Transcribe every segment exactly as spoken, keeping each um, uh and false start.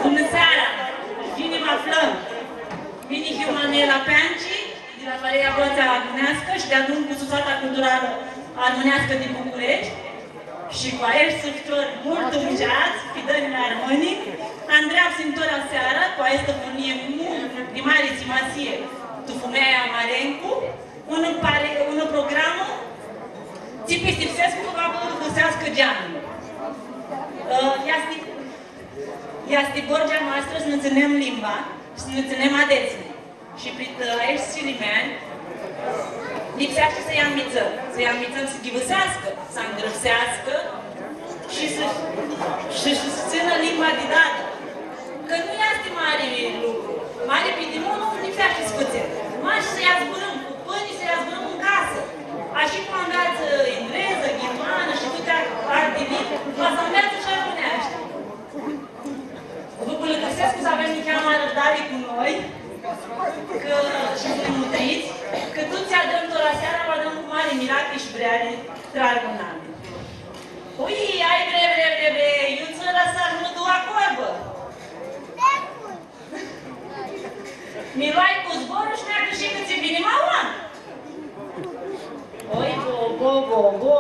Bunã seara! Ghini vã aflãm! Mini hiu Manuela Peanci, di la Parea Boatsea Armãneascã shi deadun cu Sutsata Culturalã Armãneascã di Bucureshti. Shi cu aeshti ficiori multu mushatsi, fidãnj armãnj, andreapsim tora seara cu aestã furnjii mu-, di mari simasii, tu fumealja Marencu, unã pare-, unã programã, tsi pistipsescu cã va vã hãrseascã geanlu. Ã, easti, easti borgea noastrã s-nã tsãnem limba shi s-nã tsãnem adetsli. Shi prit, ã, aeshti silimeanj, lipseashti s-lji anvitsãm, s-lji anvitsãm s-ghivãseascã, s-angrãpseascã shi s-, shi s-tsãnã limba di dadã. Cã nu easti mari lucru, mari pidimu nu lipseashti s-fãtsem. Mash s-lji azburãm cu pãni, s-lji azburãm tu casã. Ashi cum anveatsã englezã, ghirmanã shi tuti alti limbi, va s-anveatsã shi armãneashti. Vã pãlãcãrsescu s-avets niheamã arãvdari cu noi, cã, shi s-nã mutrits, cã tut tsi adrãm tora seara, u adrãm cu mari mirachi shi vreari, trã armãnami. Ui, ai bre, bre, bre, bre, iu tsã lãsã armãdua corbã. Mi loai cu zborlu shi mi-acãshi cãtse vinjim aua. Oi, bo, bo, bo, bo,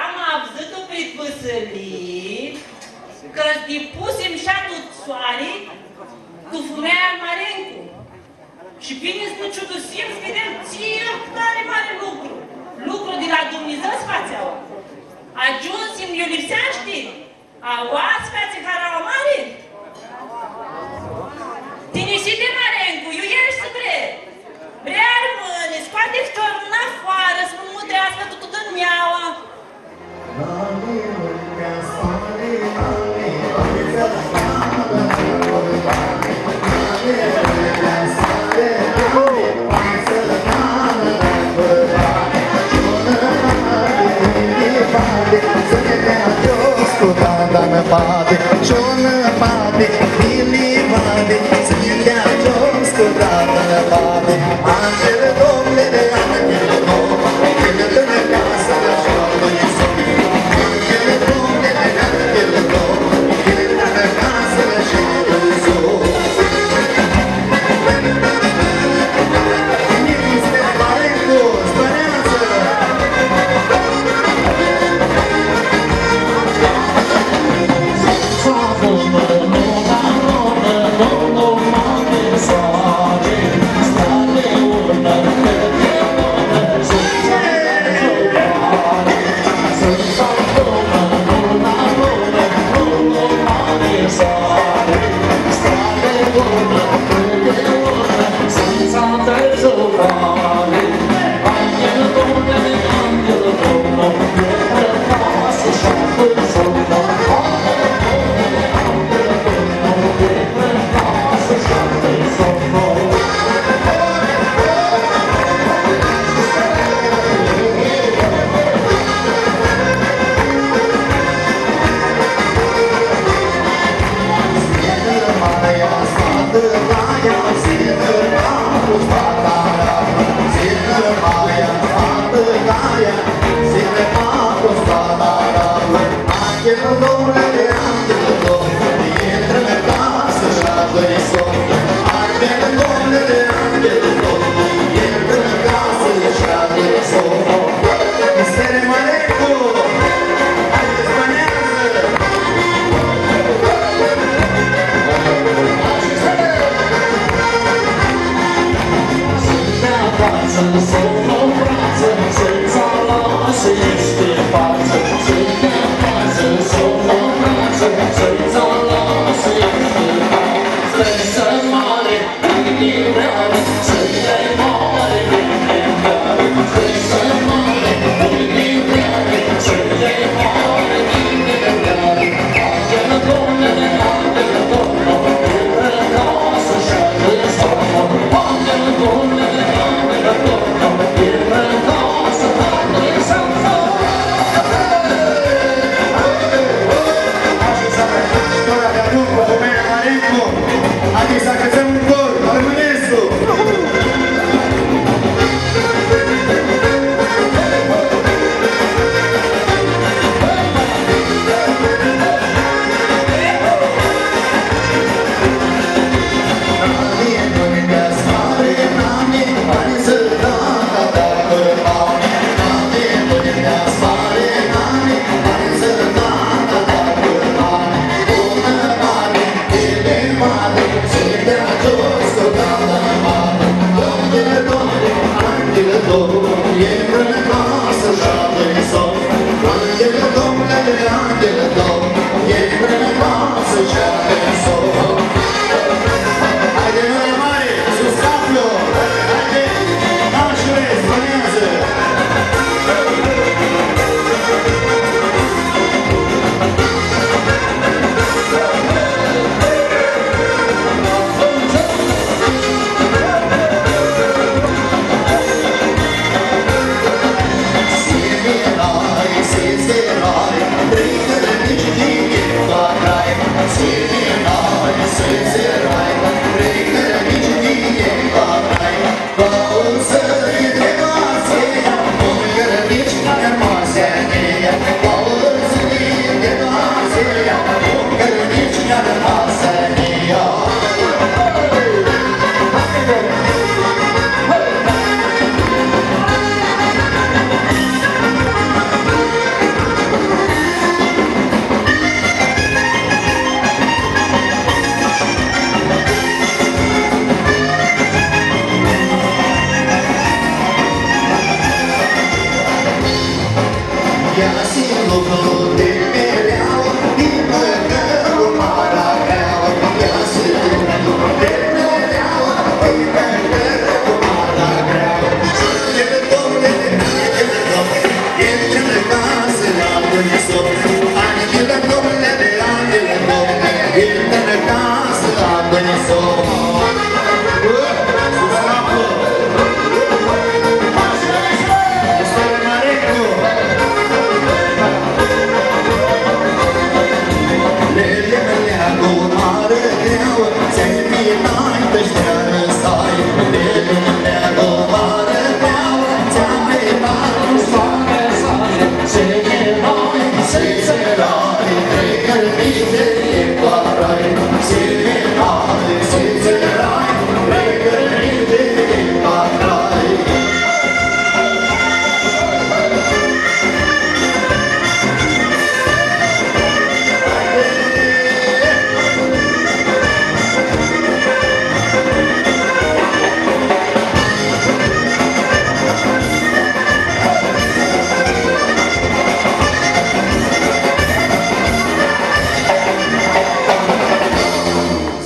am avdzãtã prit vãsilii cã s-dipusi mshatlu soari tu fumealja Marencu. Shi vinjim s-nã ciudusim, s-videm tsi tari mari lucru. Lucru di la Dumnidzã s-fatsi aua. Agiumsim iu lipseashti. Aua s-featsi haraua mari? Tinjisite Marencu, iu eshti, bre? Bre armãne, scoati ficiorlu nafoarã.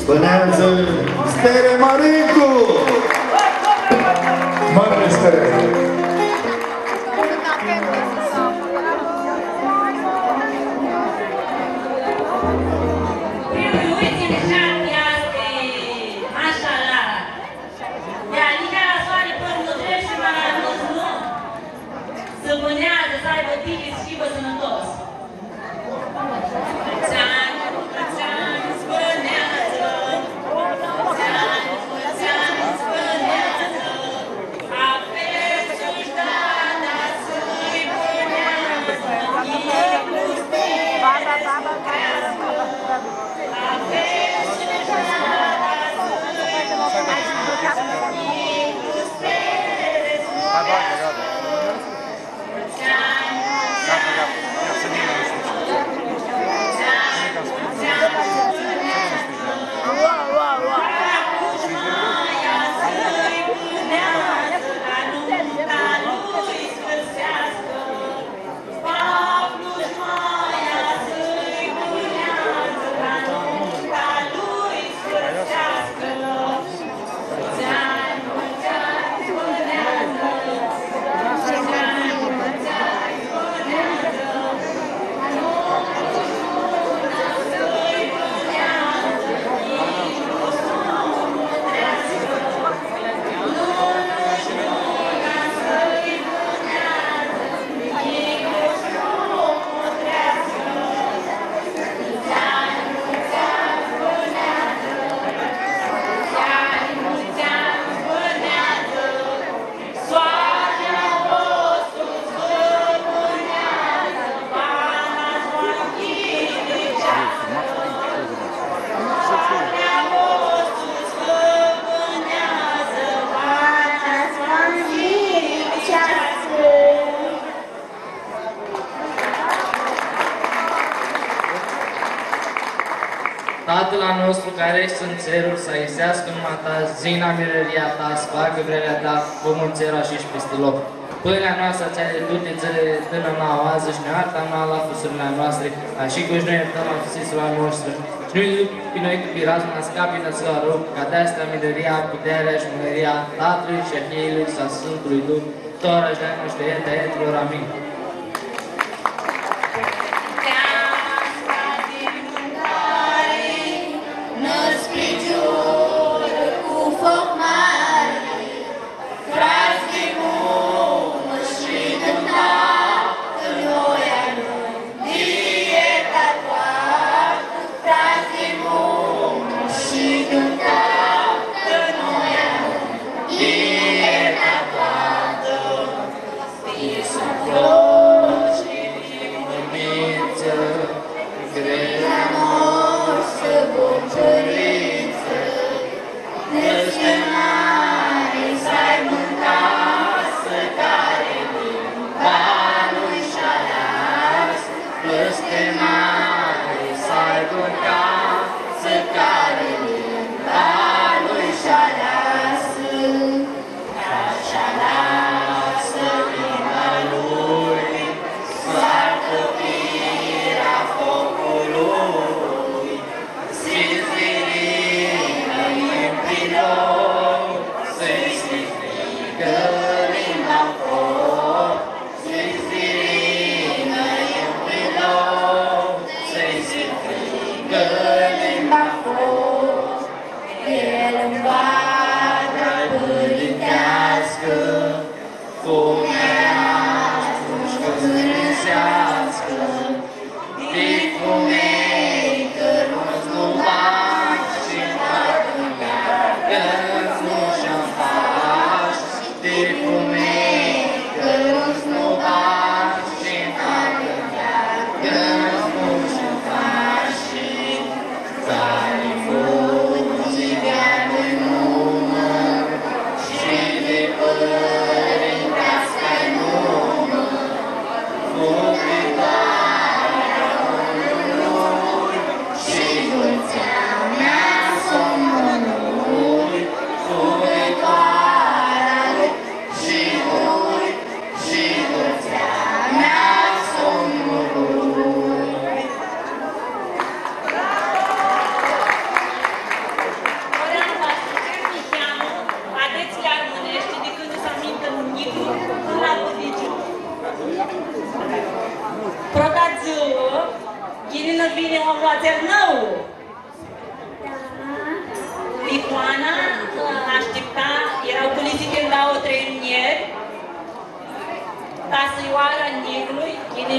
Spãneadzã Stere Marincu! Mari Stere! Mashallah! Ia, nica la soari, pãrmutreashti, ma la nus nu. S-bãneadzã, s-aibã tini, s-hibã sãnãtos. Nostru cari eshti tu tseruri, s-ayiseascã numa ta, s-yinã mirãria ta, s-facã vrearea ta, cum tu tseruri ashi shi pisti loc. Pãnea noastrã atsea di tuti dzãlili dã-nã nauã adzã shi nã iartã a nauã lafusurli a noastri, ashi cum shi noi iartãm a lafusitslor a noshtri. Shi nu-lj da pi noi tu piratlu, ma scapi-nã di atsel aruc, cã a ta easti mirãria, putearea shi mãria a Tatlui shi a Hiljlui shi a Sãmtului Duh, tora shi di-aoa shi di-a etilor. Amin. Tora va s-dzãc niheamã adetsli armãneshti, di cãndu s-amintã njiclu pãnã la pãtigiu. Prota dzuã, ghini nã vini omlu atsel nãu. Licoana ashtipta, eara culisi cãndu dauã, trei muljeri, ta s-lji oarã a njiclui, ghini,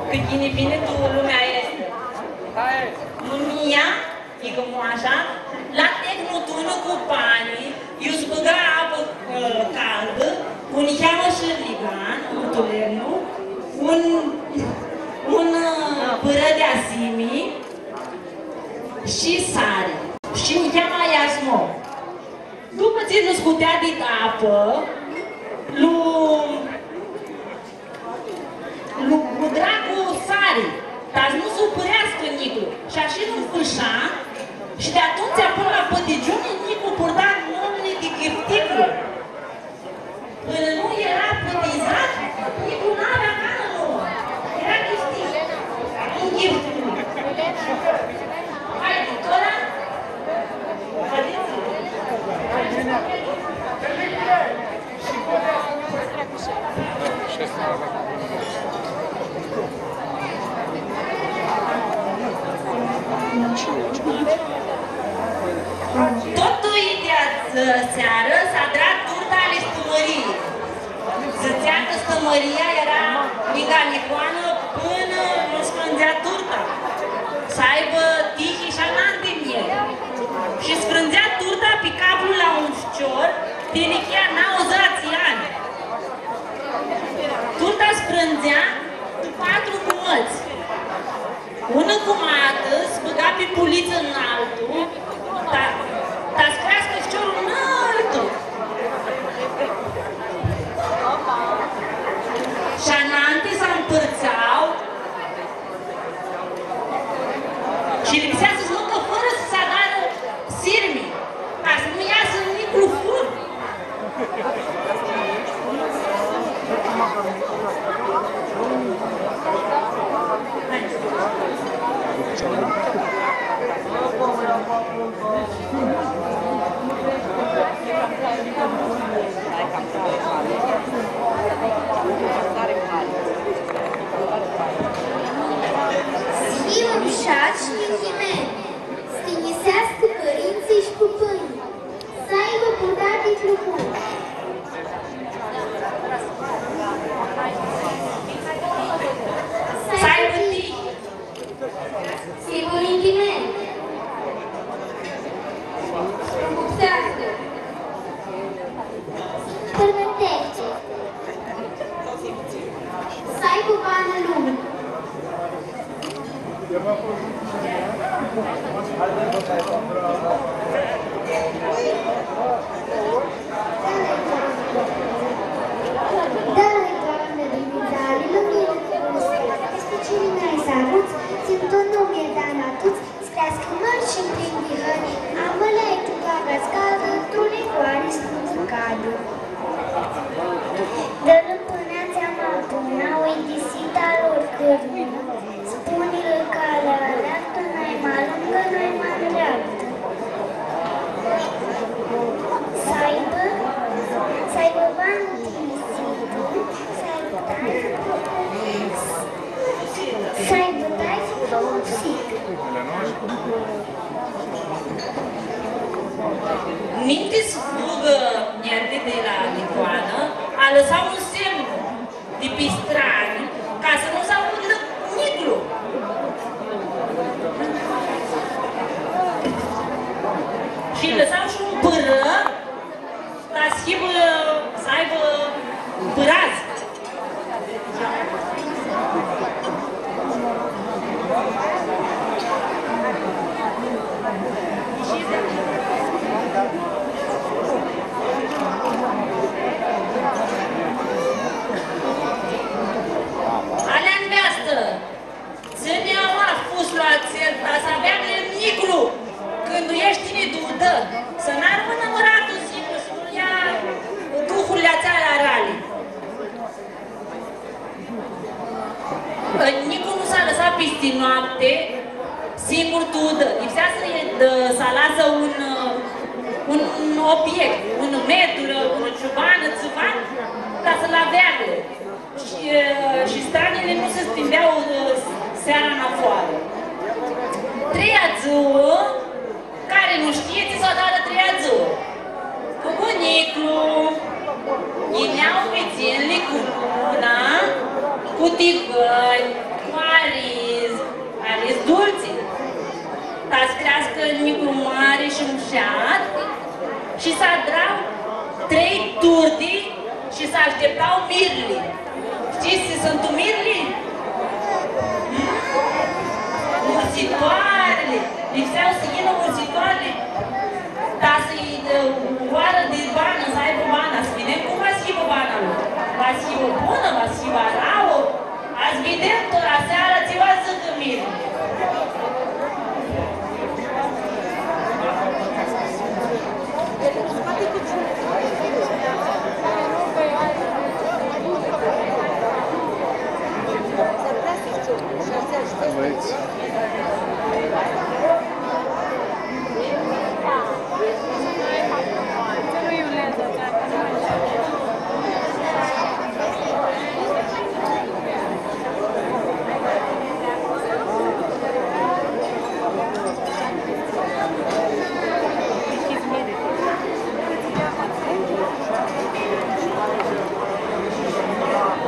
cã ghini vini tu lumea aestã. Mãmia, dzãc cum ashã, la tecnu tunã cu pani, iu s-bãga apã, ã, caldã, cu niheamã shirligan, un tulernu, un, un, ã, pãrã di asimi, shi sari. Shi niheamã iasmo. Dupã tsi lu scutea di apã, lu, lu pudra cu sari, ta s-nu s-upãreascã njiclu. Shi ashi lu nfãsha, shi di atumtsea pãnã la pãtigiuni njiclu purta numili di Chifticlu. Pãnã nu eara putizat, njiclu n-avea canã noauã. Eara chiftic. Un chiftic. Haidi, tora? Tut tu idyea, ã, searã s-adra turta ali Stãmãrii. Dzãtsea cã Stãmãria eara ningã Licoanã pãnã nu sfrãndzea turta. S-aibã tihi shi ananti muljeri. Shi sfrãndzea turta pi caplu la un ficior di ilichia nauãdzãts anj. Turta s-prãndzea tu patru cumãts. Unã cumatã s-bãga pi pulitsã nãltu, ta, ta s-creascã ficiorlu nãltu. Shi ananti s-ampãrtsea shi lipsea s-mãcã Protecție. S-aibã banã lumea. Dă-lã, Doamne Dumnidzale, luminã, peste cilimeanj s-avuts, s-ãntuneascã, Doamne, a tuts, s-creascã mãri shi plinj di hãri, amãlea-i tu doaga s-cadã, tu licoari s-nu cadã. Dã-lã pãnea atsea ma bunã, uidisitã a lor cãrnã, spuni-lã calea dreaptã, nai ma lungã, nai ma ndreaptã. S-aibã, s-aibã banã tinjisitã, s-aibã tainã, s-aibã tainã frumositã. Ninti s-fugã Nerli di la Nicoanã, alãsa un semnu di pi strani, ca s-nu s-afundã Niclu. Shi lãsa shi un pãrã, ta s-hibã, s-aibã pãradz. Alea nveastã, tsãni aua fuslu atsel, ta s-avea Niclu, cãndu eshti tini tu udã, s-nu armãnã mãratlu singur, s-nu lja duhurli atseali arali. Niclu nu s-alãsa pisti noapti singur tu udã. Lipsea s-, s-alasã un, un obiect, un meturã, un ciubanã, tsiva, ta s-lu avearlã. Shi, shi stranili nu s-timbea, ã, seara nafoarã. Treia dzuã, cari nu shtii, tsi s-u adarã treia dzuã. Cu buniclu, yinea vitsinjlji cu nuna, cu tigãnj, cu ariz, ariz dultsi. Ta s-creascã Niclu mari shi mushat, shi s-adra trei turdi shi s-ashtepta mirli. Shtii tsi suntu mirli? Ursitoarli! Lipsea s-yinã ursitoarli, ta s-lji, ã, oarã di banã, s-aibã bana, s-videm cum va s-hibã bana lor. Va s-hibã bunã, va s-hibã arauã. Va s-videm tora seara tsi va dzãcã mirli.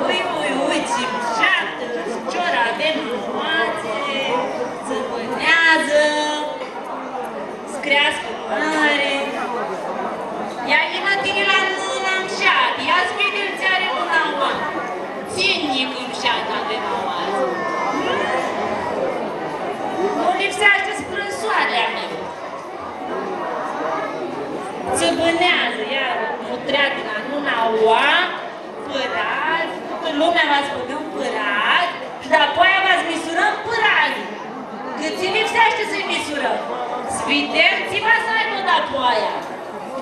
Ui, ui, ui, tsi mushatã, ficior avem tu aoatsi, s-bãneadzã, s-creascã mari. Ia yinã tini la nuna mushatã, ia s-videm tsi ari nuna aoa. Tsi njicã mushatã avem aoatsi. Nu lipseashti s-prãnsoarli a mea. S-bãneadzã, ia, mutrea di la nuna aoa, pãradz, tutã lumea va s-bãgãm pãradz shi dapoaia va s-misurãm pãradzlji. Cã tsi lipseashti s-lji misurãm? S-videm tsi va s-aibã dapoaia.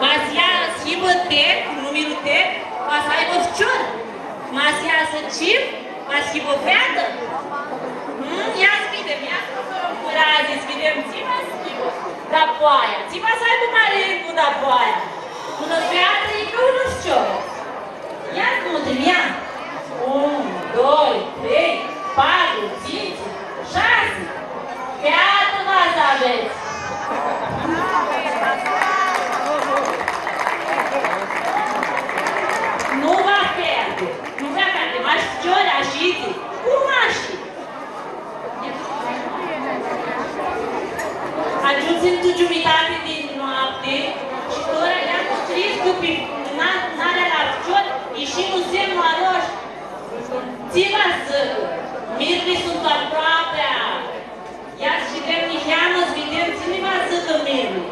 Va s-ia, s-hibã Ted, cu numirlu Ted, va s-aibã ficior. Va s-ia s-, Cip, va s-hibã featã. Mm, ia s-videm, ia s-misurãm pãradzlji, s-videm tsi va s-hibã dapoaia. Tsi va s-aibã Marincu dapoaia? Unã featã i pi unã ficior. Ia s-mutrim, ia! Unu, doi, trei, patru, tsintsi, shasi. Featã va s-avets. Nu va featã, nu va featã, mash ficiori, ashitsi. Cum ashi? Agiumsim tu giumitati di noapti shi tora ia nu shtii cã pi na-, narea la ficior Shi nu semnu arosh, tsi va dzãcã? Mirli suntu aproapea. Ia s-shidem niheamã, s-videm tsi nã va dzãcã mirli.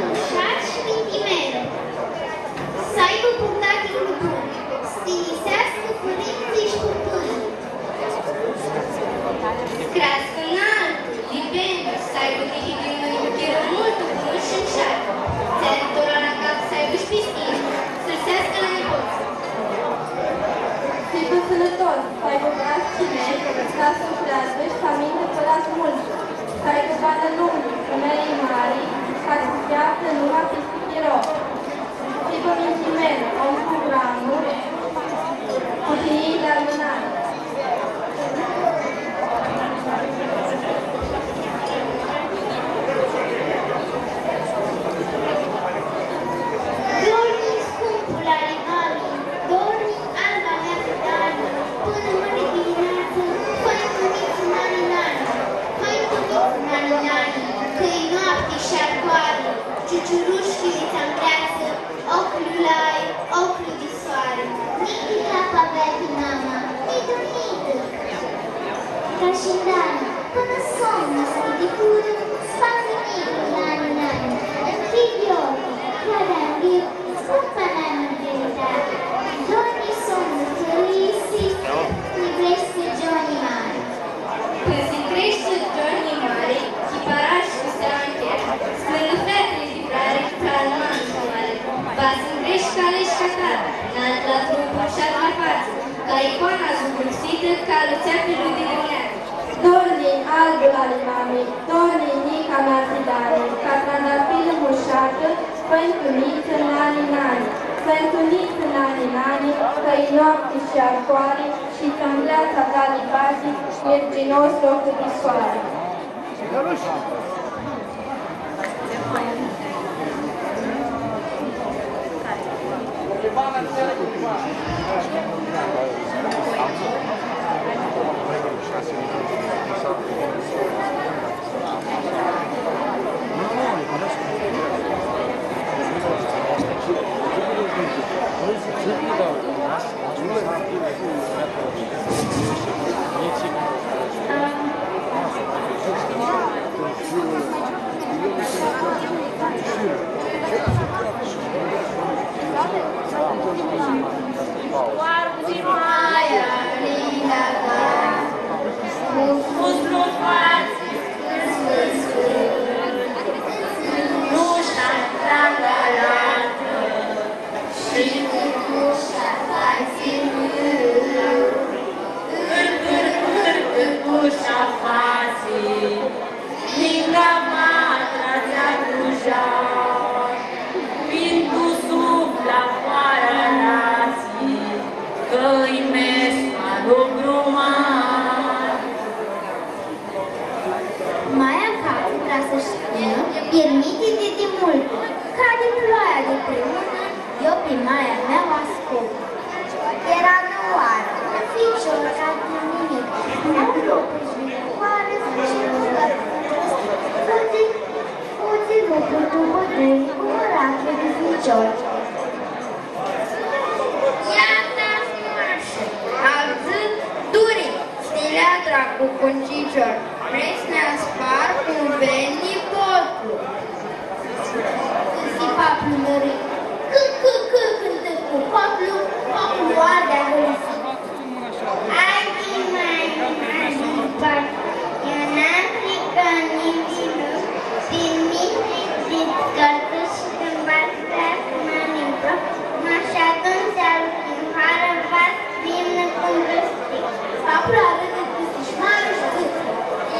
Mushat shi mintimeru. S-aibã purtachi unã bunã, s-tinjiseascã pãrintsãlj shi pãpãnjlji. S-creascã analtu, libendu, s-aibã tihi di unã iuchirã multu bunã shi mushatã. Tsi ari tora la cap s-aibã shi pistinj, s-hãrseascã la nipots. S-hibã sãnãtos, s-aibã bratsã shi mãni, ca s-lucreadzã shi s-amintã pãradz multsã, s-aibã banã lungã, fumelj mari, ca s-lji featã numa pisti chiro. Hibã mintimeru, om cu gramuri, cu tinjii di almãnari. Dornji, scumpul ali mami, dornji, alba mea di Dani, pãnã mãni dimineatsã, fã-nj tu nitsã, nani, nani, fã-nj tu nitsã, nani, nani, cã-i noapti shi arcoari, ciuciurushchili tsã-ngreatsã, oclju lai, oclju di soari. Nitã cap avea ti mama, nitã, nitã. Ca shi ndani, pãnã somnu s-nji dicurã, s-facã nitã, nani, nani. Chilj oclji, cljadã-nj viri, scumpa nani, viri, da. Dornji, somnu tãrisi, nji vreshti gioni mari. Cãndu s-creshti gioni mari, ti parashi cu seamã cheri, s-plãngã featili di frari, tra almani shi mari. Va s-ngreshti ca lesh ca tata, nalt la trupu, mushat la fatsi, ca icoana zugruxitã, ca lu tseaplu di dunjatsi. Dornji, albul ali mami, dornji, nica mea di Dani, ca trandarfilã mushatã, fã-nj tu nitsã, nani, nani, fã-nj tu nitsã, nani, nani, cã-i noapti shi arcoari, shi tsã ngreatsa ta di pati, mirginos oclju di soari. Maia Catsu, ca s-shtii, pirmiti di, di multu, ca di ploaia di primãnã, eu pi maia mea u ascultu. Eara nã oarã, un ficior ca tini, nu lucru shi nu hoarã shi nu zbãrã. Fudzi, fudzi lucru tu pãduri cu mãrachli di ficior. Ia ta s-nu ashi, avdzã duri, s-ti lea dracu cu un cicior, vrei s-nã aspari cu un vel nipotlu. Dzãsi paplu mãri, cã, cã, cã, cãntã cu paplu, paplu ardi agãlisi. Ai di mani, ai di pac, eu n-am frica nitsi di nu, pi mini di cartushi di-nvats mani pro, mash atumtsea lu chim harabas, dimnã cum gãsti. Paplu arãdã cãsishmarlu shi dzãsi: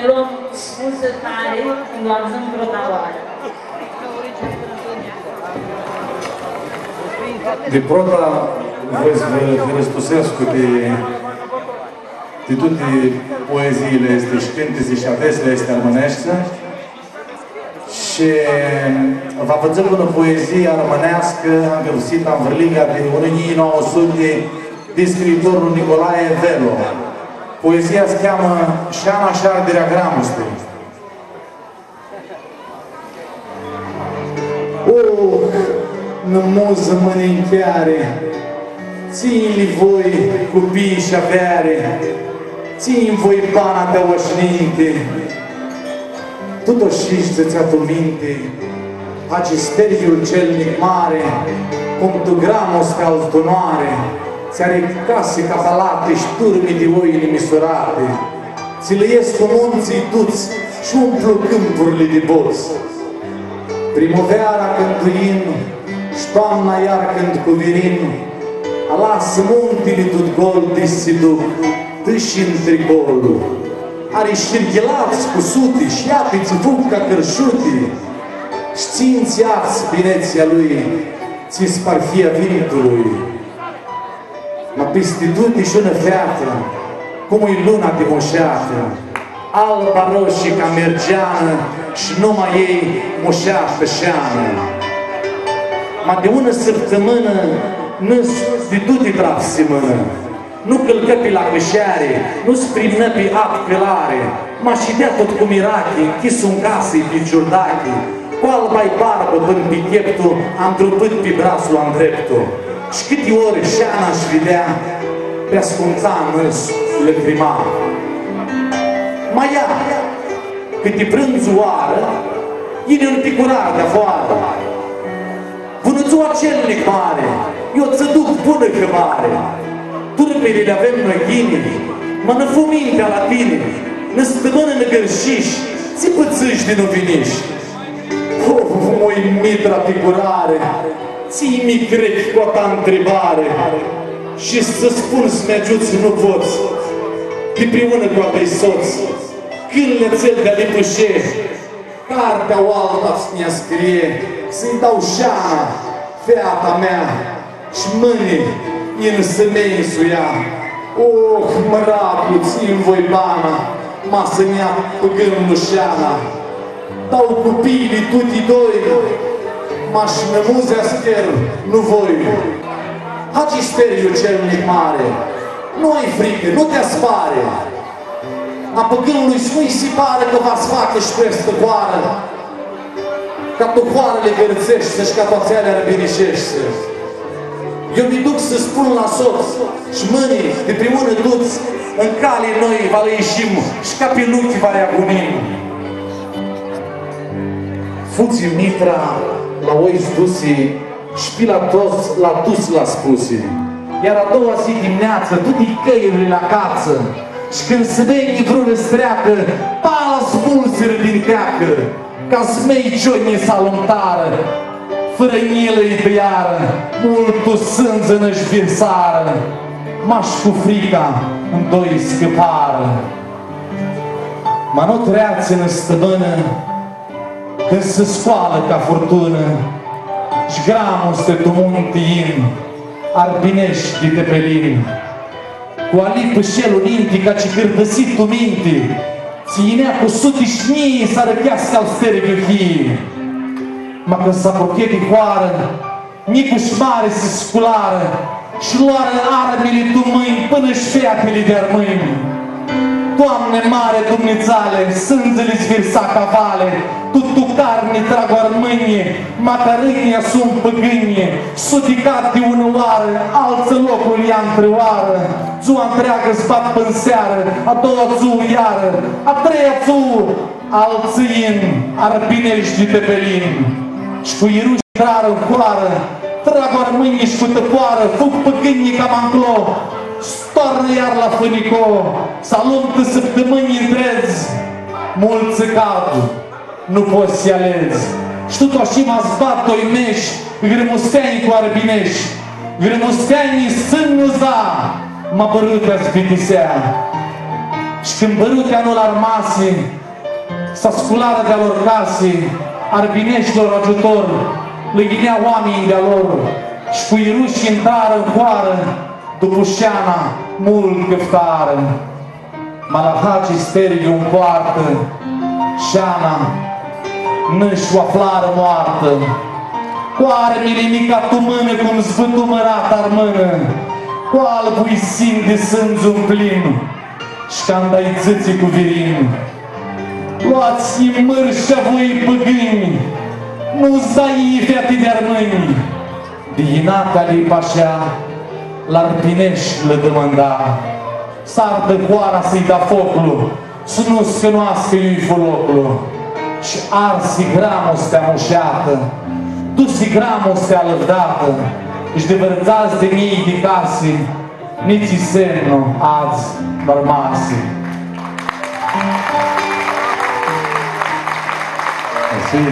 Lom scuzã tari, lu avdzãm prota oarã. Di prota, voi s-vã hãristusescu di, di tuti poeziili aesti shi cãntitsi shi adetsli aesti armãneshti. Shi va vã dzãc unã poezii armãneascã, angãvsitã tu vãrliga di unã njilji nauã suti, di scriitorlu Nicolae Velo. Poezia s-cheamã Shana shi ardirea gramustei. Oh, nã muzã mãni ncheari, tsi-nj li voi cupii shi aveari, tsi-nj voi bana ti aoa sh-ninti. Tu tut ashi dzãtsea tu minti, Hagi Steryiu cel nicmari, cum tu gramustea altu nu ari, tsi ari casi ca palati sh-turmi di oi nimisurati, tsi lãescu muntsãlj tuts sh-umplu cãmpurli di bots. Primuveara cãndu yin, sh-toamna iar cãndu cu virin, alasã muntili tut gol di s-si duc, tãshi ntricolu. Ari shirghilats cu suti, sh-iapitsi fug ca cãrshuti, sh-tsintsi ats binetsea lui, tsi sparhia vintului. Ma pisti tuti sh-unã featã, cum i luna di mushatã, alba roshi ca mirgeanã, sh-numa ei mushatã sh-anã. Ma di unã sãptãmãnã nãs di tuti trafsi mãnã. Nu cãlcã pi lacãsheari, nu s-primnã pi ap cãlari, ma shidea tut cu mirachi, nchis tu casã pi ciurdachi, cu alba-i barbã pãnã pi cheptu, andrupãt pi bratslu andreptu. Shi cãti ori Shana sh-videa, pi ascumtsa nãs lãcrima. Ma ia, cãti prãndzu oarã, yini un picurar di afoarã. Bunã dzua, celnic mari, eu tsã duc bunã hãbari. Turmili li avem noi ghini, ma nã fu mintea la tini, nã stãmãnã nã gãrshish, tsi pãtsãsh di nu vinish? Oh, moi mitra picurari, tsi mi crec cu a ta ntribari, shi s-tsã spun s-mi agiuts nu pots, dipriunã cu a tãi sots, cãndu atsel di-alipushe, cartea oalta s-nj-u scrie, s-nj-u dau Shana, feata mea, sh-mãni yin s-mi nji u ia. Oh, mãratu, tsi-nj voi bana, ma s-nj-u ia pãgãnlu Shana. Dau cupiili tuti doi, ma sh-nã muzea s-cher nu voi. Hagi Steryiu, celnic mari, nu ai fricã, nu ti aspari. A pãgãnlui s-nu-lj si parã cã va s-facã sh-cu aestã hoarã, ca tu hoarãli gãrtseshti shi ca tu atseali arbinisheshti. Eu mi duc s-spun la sots, sh-mãni, dipriunã tuts, ãn cali noi va lã ishim, sh-ca pi luchi va lã agunim. Fudzi mitra, la oi s-dusi, sh-pi la tuts, la tuts lã spusi. Iar a doua dzi dimneatsã, tuti cãljurli la catsã, sh-cãndu s-veni vrurã s-treacã, pala s-mulsirã din teacã, ca zmei gionji s-alumtarã, fãrã njilã-lj tãiarã, multu sãndzã nã sh-virsarã, mash cu frica ndoi scãparã. Ma nu treatsi nã stãmãnã, cãndu s-scoalã ca furtunã, sh-gramusti tu munti yin, arbineshti di tepelin. Cu alipã shelu ninti, ca tsi cãrdãsit tu minti, tsi yinea cu suti sh-njilji s-arãcheascã al Steryiu hii. Ma cãndu s-apruchea di hoarã, njicu sh-mari si scularã, sh-loarã armili tu mãnj pãnã sh-featili di armãnj. Doamne mare Dumnidzale, sãndzili s-virsa ca vali, tu, tu carni tragu armãnjlji, ma cã arãnjlji suntu pãgãnjlji, s-u dicat di unã oarã, altsã loclu ia ntrioarã, dzua ntreagã s-bat pãn searã, a doua dzuã iarã, a treia dzuã, altsã yin, arbineshti di tepelin, sh-cu irushi intrarã tu hoarã, trag armãnjlji sh-cu tãpoarã, fug pãgãnjlji cama nclo, s-toarnã iar la fãnico, s-alumtã sãptãmãnj ntredz, multsã cad, nu pots s-lji aledz. Sh-tut ashi ma s-bat doi mesh, grãmusteanj cu arbineshti, grãmusteanj s-nu za, ma bãrãtea s-bitisea. Shi cãndu bãrãu ti a nu armasi, s-scularã di-a lor casi, arbineshtilor agiutor, lã yinea oaminj di-a lor, shi cu irushi intrarã tu hoarã, dupu Shana multu cãftarã. Ma la Hagi Sterghiu ãn poartã, Shana, nãsh u aflarã moartã. Cu armili nica tu mãnã, cum s-bãtu mãrata armãnã, cu albu-i sin di sãndzi umplin, shi canda-i dzãtsi cu virin. Loats-nji mãrshea voi pãgãnj, nu-s da ifea ti di armãnj. Di yinatea ali Pashea, la arbineshti lã dãmãnda, s-ardã hoara, s-lji da foclu, s-nu s-cunoascã iu-i fu loclu. Shi arsi gramustea mushatã, dusi gramustea lãvdatã, shi di vãrã dzatsi di njilji di casi, nitsi semnu adzã nu armasi. Mersi.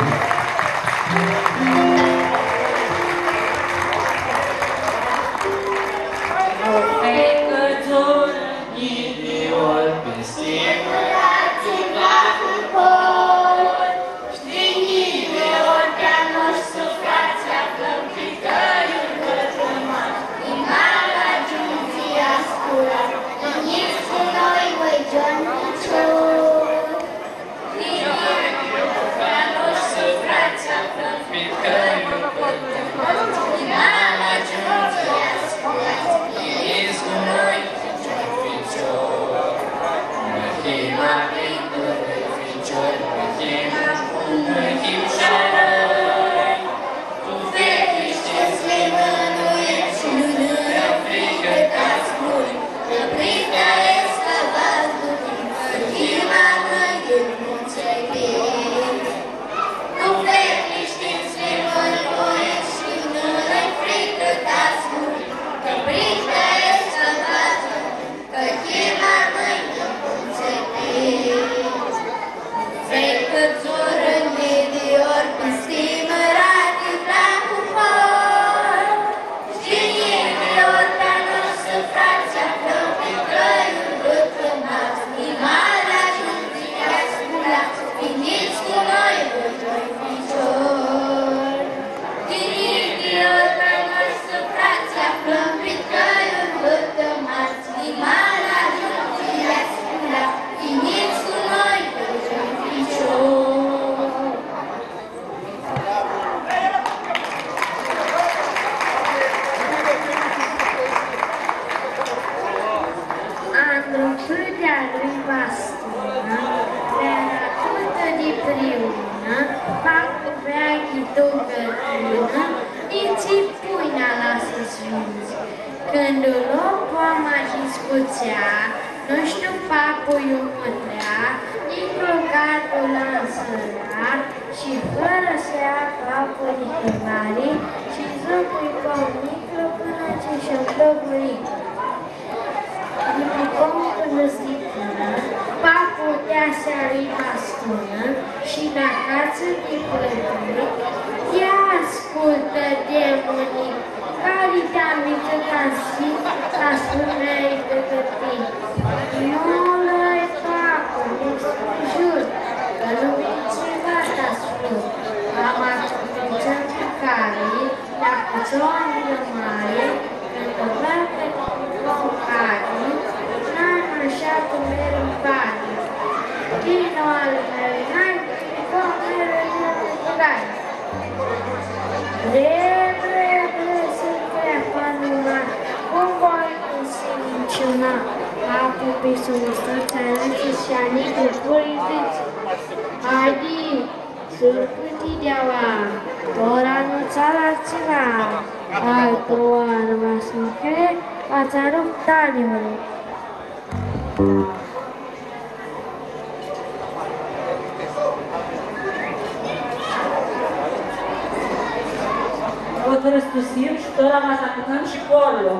Andrupãtea lui Bastunã, eara tutã dipriunã, papu veaclji tu gãrtinã, nitsi pãnea la s-yinã. Cãndu lo poama di scutsea, nu shtiu papu iu mutrea, niclu cadru la nsãrea, shi fãrã s-lja papu di himari, shi dzãsi pom niclu pãnã tsi sh-ãndrupã guri. Di pom pãnã s-dicãrã, papu teasi a lui Bastunã, shi n-acatsã di plãturi, ia ascultã, demuni, cari ti amintã ca s-, ca s-spuneai di gãrtinã? Nu lã-i papu, mi s-jur, cã nu mi tsiva ta s-spun, ama tsi fãtsem pi cali, Dacã tsi u am di mari, cãndu vãrã cãti un cadi, nai ma ashã tu meri mpadi. Chino al meu nai, chino al meu nai. Bre, bre, bre, s-crea panuma, cum voi nu s-minciuna? Apu pi sumustãtsea nãsi shi a niclu puri dzãtsi: Haidi! Surpãti di aua, tora nu tsã alarã tsiva, altã oarã va s-mãcã, va tsã arup taliuri. Vã hãristusim shi tora va s-acãtsãm shi corlu.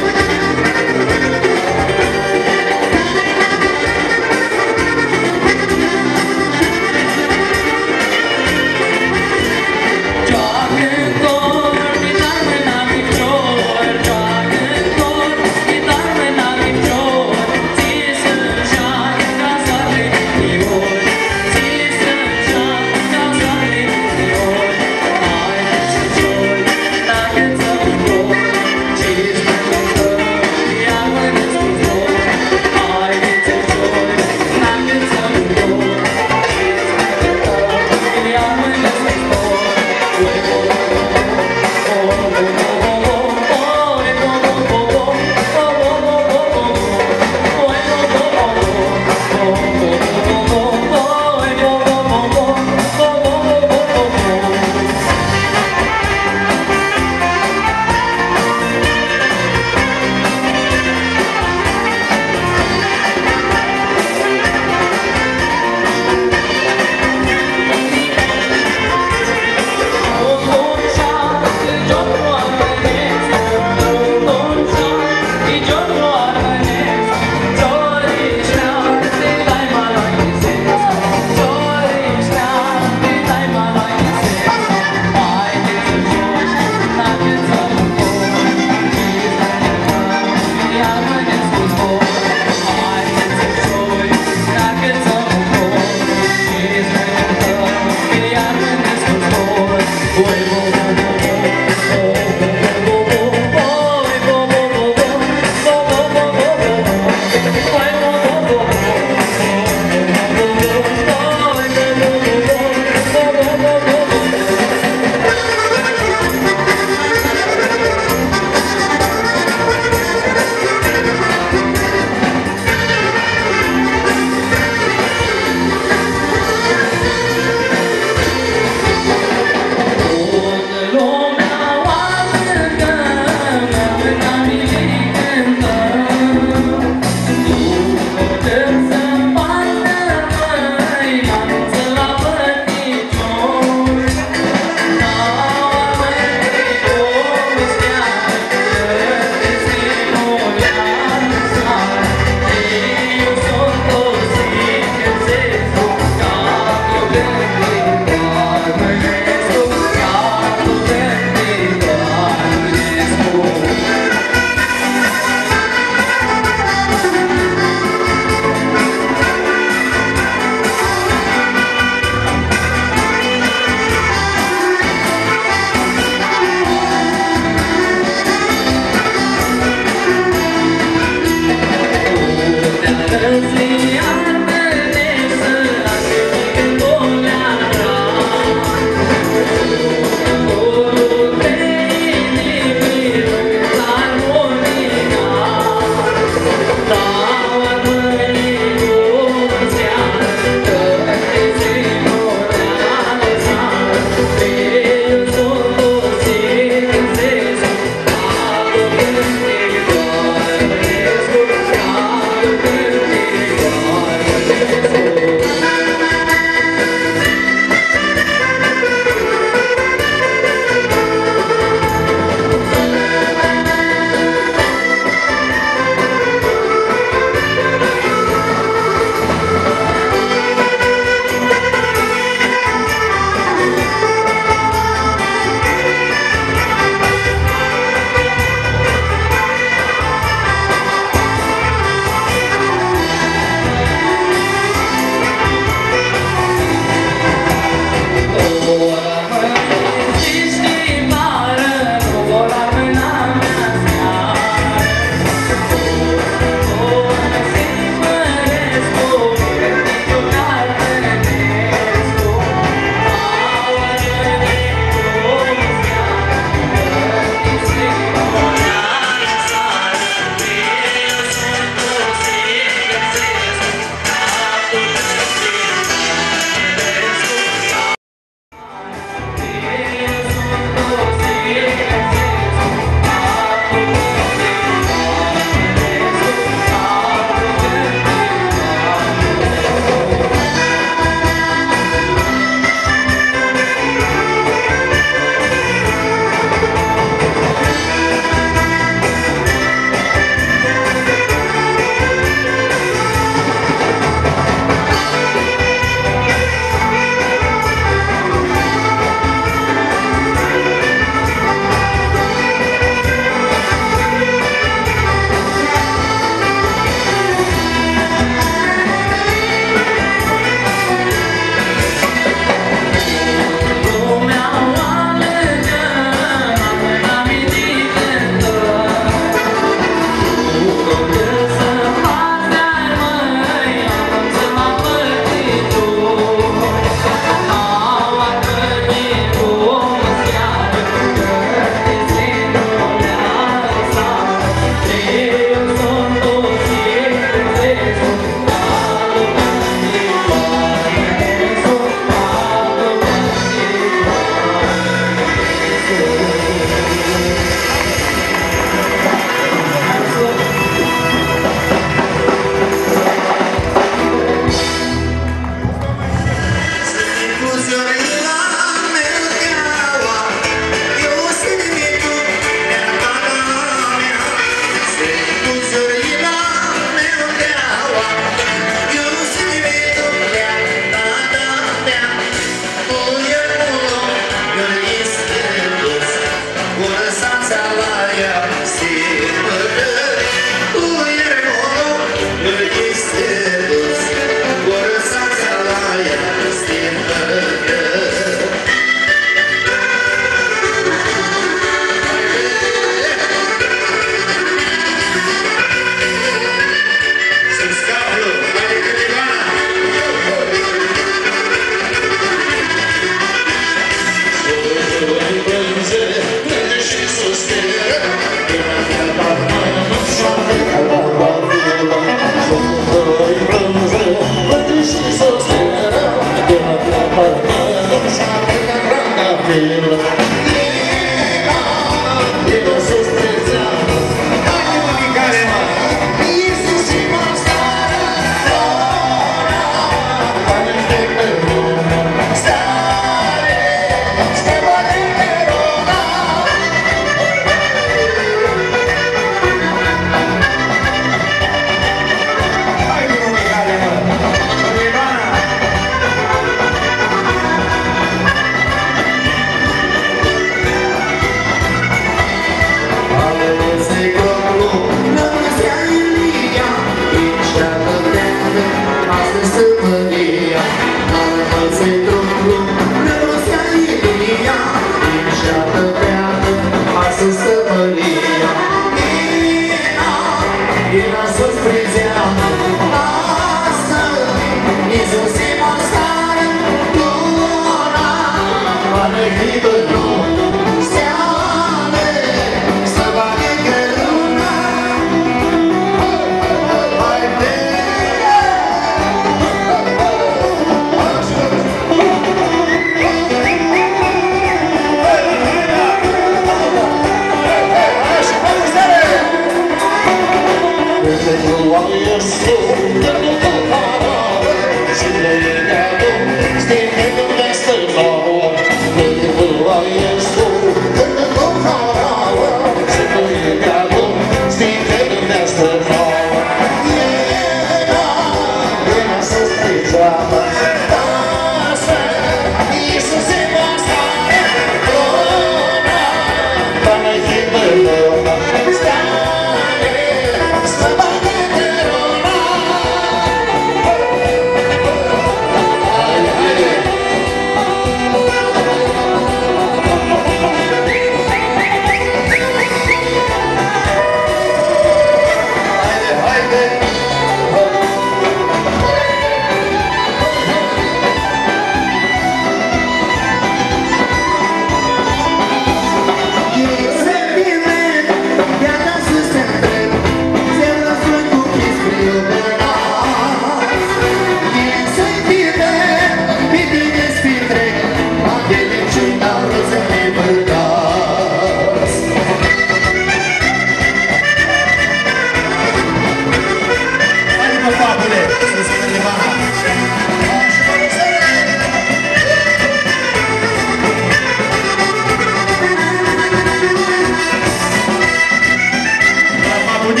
Haide,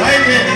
haide!